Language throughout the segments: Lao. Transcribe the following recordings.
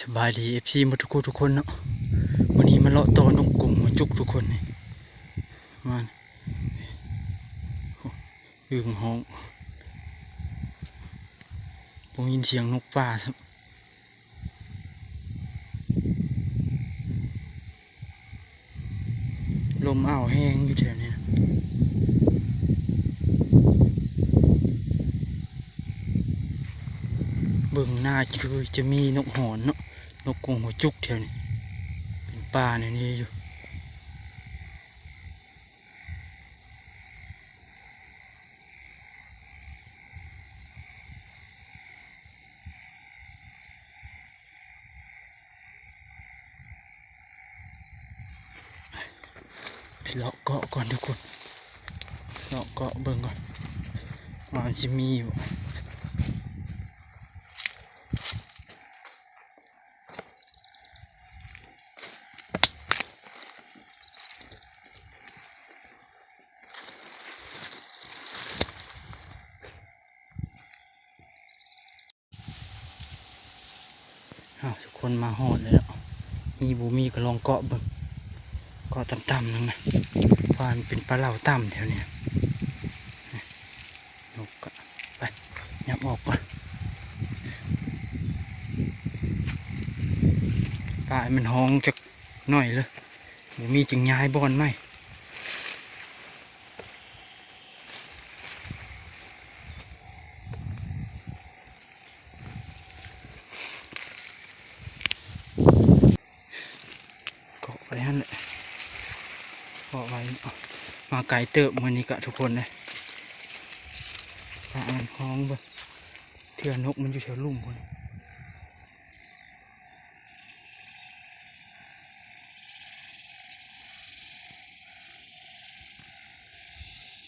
ສະບາຍດີ ເອັຟຊີ ໝົດທຸກຜູ້ທຸກຄົນເນາະ. ມື້ນີ້ມາເລາະຕໍ່ນົກກົງຫົວຈຸກທຸກຄົນນີ້ ມາ ອຶ່ງຮ້ອງ ບໍ່ຍິນສຽງນົກປ່າຊ້ຳ. ລົມອ່າວແຮງຢູ່ແຖວນີ້. ເບິ່ງໜ້າຄືຈະມີນົກຫອນເນາະ, ນົກກົງຫົວຈຸກແຖວນີ້ ເປັນປ່າແນວນີ້ຢູ່. ໄປເລາະເກາະກ່ອນທຸກຄົນ, ເລາະເກາະເບິ່ງກ່ອນວ່າມັນຊິມີຢູ່. ອ້າວ ທຸກຄົນ ມາຮອດແລ້ວ, ມີບໍ່ມີກໍລອງເກາະເບິ່ງ, ເກາະຕ່ຳໆ ໜຶ່ງນະ, ເພາະວ່າມັນເປັນປາເຫຼົ່າຕ່ຳແຖວນີ້. ນົກກະ ໄປ ຫຍັບອອກກ່ອນ, ປາໃຫ້ມັນຮ້ອງຈັກໜ້ອຍເລີຍ, ບໍ່ມີຈຶ່ງຍ້າຍບ່ອນໃໝ່. ເກາະໄວ້ຫັ້ນແຫຼະ, ເກາະໄວ້ເນາະ. ມາໄກເຕີບມື້ນີ້ກະທຸກຄົນເດ້, ປາມັນຮ້ອງເບິ່ງ, ເທື່ອນົກມັນຢູ່ແຖວລຸ່ມພຸ້ນ.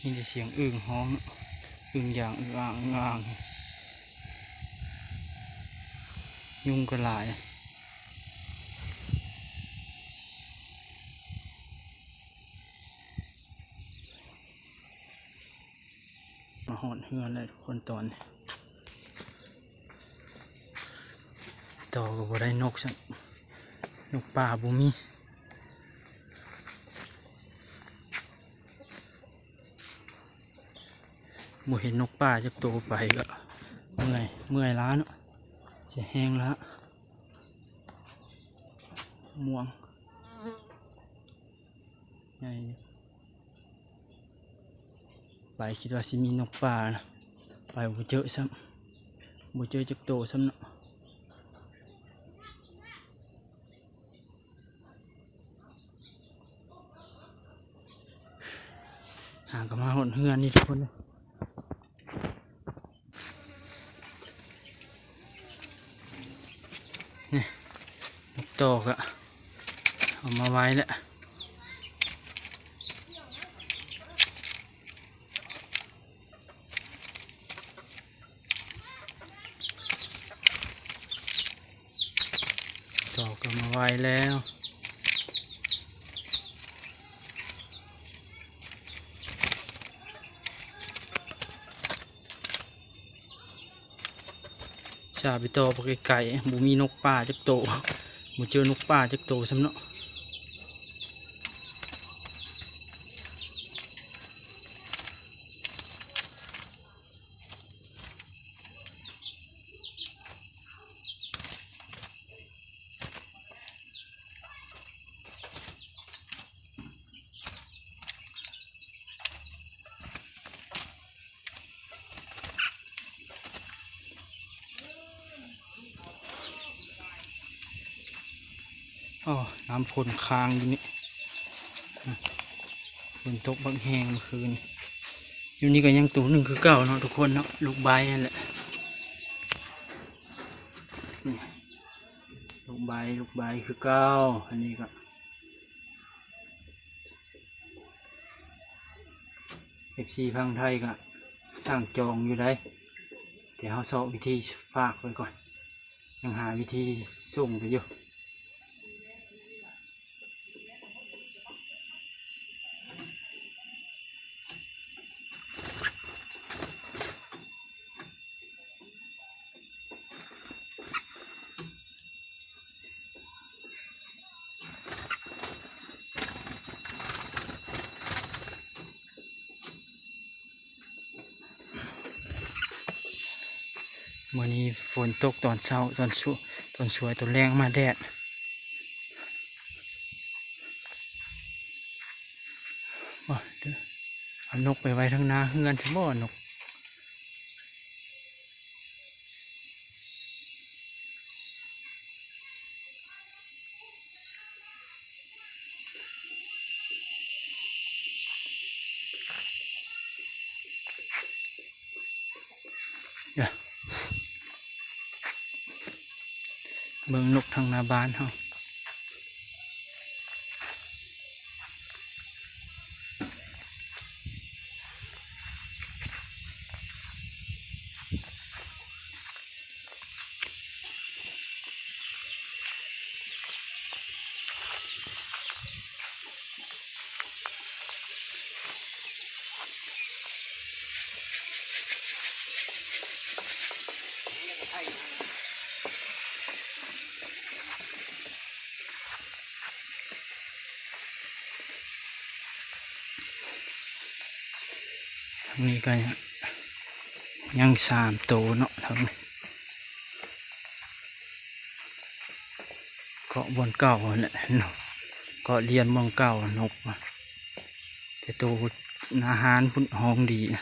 ມີແຕ່ສຽງອຶ່ງຮ້ອງ, ອຶ່ງຢາງ ອຶ່ງອ່າງ ອຶ່ງອ່າງ, ຍຸງກໍຫຼາຍ. ມາຮອດເຮືອນແລ້ວທຸກຄົນ, ຕອນນີ້ຕໍ່ກໍບໍ່ໄດ້ນົກຊ້ຳ, ນົກປ່າບໍ່ມີ, ບໍ່ເຫັນນົກປ່າຈັກໂຕ. ໄປກໍເມື່ອຍ ເມື່ອຍລ້າເນາະ, ຊິແຮງລ້າ. ມ່ວງໃຫຍ່ຢູ່, ໄປຄິດວ່າຊິມີນົກປ່ານະ, ໄປບໍ່ເຈີຊ້ຳ, ບໍ່ເຈີຈັກໂຕຊ້ຳເນາະ. ຫາກໍມາຮອດເຮືອນນີ້ທຸກຄົນເດີ. ນີ້ ນົກຕໍ່ກະເອົາມາໄວ້ແລ້ວ, ຕໍ່ກະເອົາມາໄວ້ແລ້ວ. ສາໄປຕໍ່ໄປໄກໆ, ບໍ່ມີນົກປ່າຈັກໂຕ, ບໍ່ເຈີນົກປ່າຈັກໂຕຊ້ຳເນາະ. ໂອ້ ນ້ຳຝົນຄ້າງຢູ່ນີ້, ຝົນຕົກບັກແຮງມື້ຄືນ. ຢູ່ນີ້ກໍຍັງໂຕໜຶ່ງຄືເກົ່າເນາະທຸກຄົນເນາະ, ລູກໄບນັ້ນແຫຼະ, ລູກໄບ ລູກໄບຄືເກົ່າ. ອັນນີ້ກໍ ເອັຟຊີ ຝັ່ງໄທກໍສັ່ງຈອງຢູ່ໃດ, ແຕ່ເຮົາຊອກວິທີຝາກໄວ້ກ່ອນ, ຍັງຫາວິທີສົ່ງໄປຢູ່. ໂ ອັນນີ້ຝົນຕົກຕອນເຊົ້າ ຕອນສວ- ຕອນສວຍ ຕອນແລງມາແດດ. ໂອ້ຍ ເອົານົກໄປໄວ້ທາງໜ້າເຮືອນຊັ້ນບໍ ນົກ. ເບິ່ງນົກທາງໜ້າບ້ານເຮົາ. ທາງນີ້ກໍຍັງສາມໂຕເນາະ ທາງນີ້ ເກາະບ່ອນເກົ່າຫັ້ນແຫຼະເນາະ ເກາະລຽນບ່ອນເກົ່າ ນົກ ແຕ່ໂຕອາຫານພຸ້ນຮ້ອງດີນະ.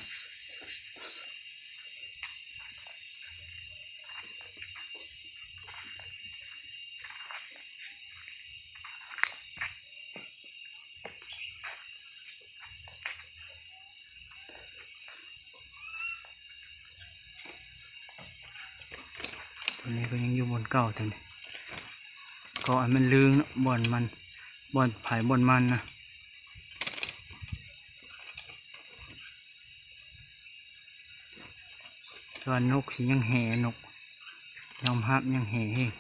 ໂຕນີ້ກໍຍັງຢູ່ບ່ອນເກົ່າ ໂຕນີ້ ເກາະໃຫ້ມັນລຶ້ງເນາະ ບ່ອນມັນ ບ່ອນໃຜບ່ອນມັນນະ. ສ່ວນນົກຊິຍັງແຫ່ ນົກຍອມຮັບຍັງແຫ່ເອງ.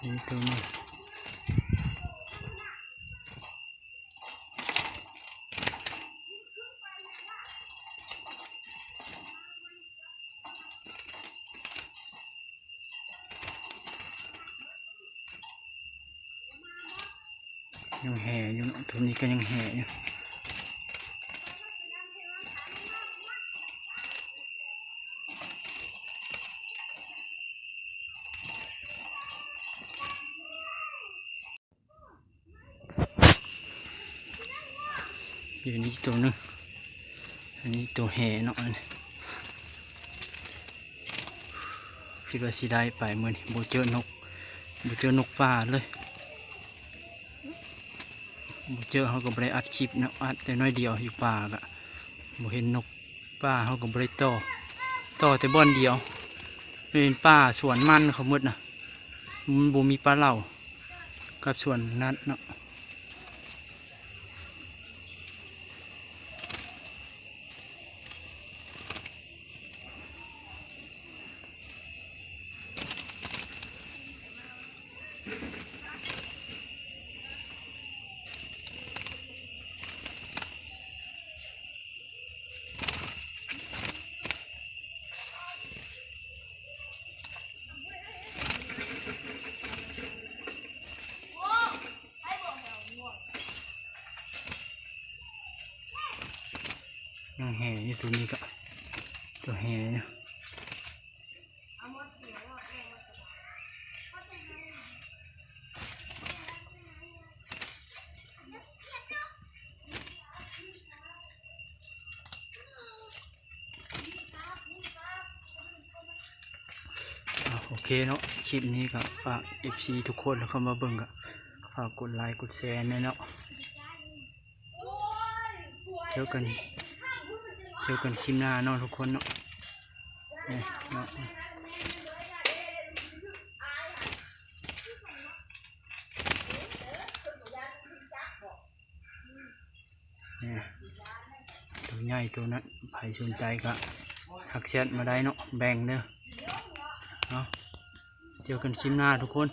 ນີ້ໂຕໜຶ່ງ ຍັງແຫ່ຢູ່ເນາະ ໂຕນີ້ກໍຍັງແຫ່ຢູ່. ຢູ່ນີ້ໂຕໜຶ່ງ ອັນນີ້ໂຕແຫ່ເນາະ ອັນນີ້ຄິດວ່າຊິໄດ້ໄປມື້ນີ້ ບໍ່ເຈີນົກ ບໍ່ເຈີນົກປ່າເລີຍ ບໍ່ເຈີ ເຮົາກໍບໍ່ໄດ້ອັດຄລິບເນາະ ອັດແຕ່ໜ້ອຍດຽວ ຢູ່ປ່າກະບໍ່ເຫັນນົກປ່າ ເຮົາກໍບໍ່ໄດ້ຕໍ່ ຕໍ່ແຕ່ບ່ອນດຽວ ເປັນປ່າສວນມັນເຂົາໝົດນະ ມັນບໍ່ມີປ່າເຫຼົ່າ ກັບສວນນັດເນາະ. ຍັງແຫ່ຢູ່ ໂຕນີ້ກະ ໂຕແຫ່ຢູ່. ອ່າ ໂອເຄເນາະ ຄລິບນີ້ກໍຝາກເອັຟຊີທຸກຄົນເຂົ້າມາເບິ່ງ ກໍຝາກກົດໄລກົດແຊແດ່ເນາະ. ເຈີກັນ ເຈີກັນຄລິບໜ້າເນາະທຸກຄົນເນາະ ນີ້ເນາະ ນີ້ ໂຕ ໃຫຍ່ໂຕນັ້ນ ໃຜສົນໃຈກໍທັກແຊັດມາໄດ້ເນາະ ແບ່ງເດີເນາະ. ເຈີກັນຄລິບໜ້າທຸກຄົນ.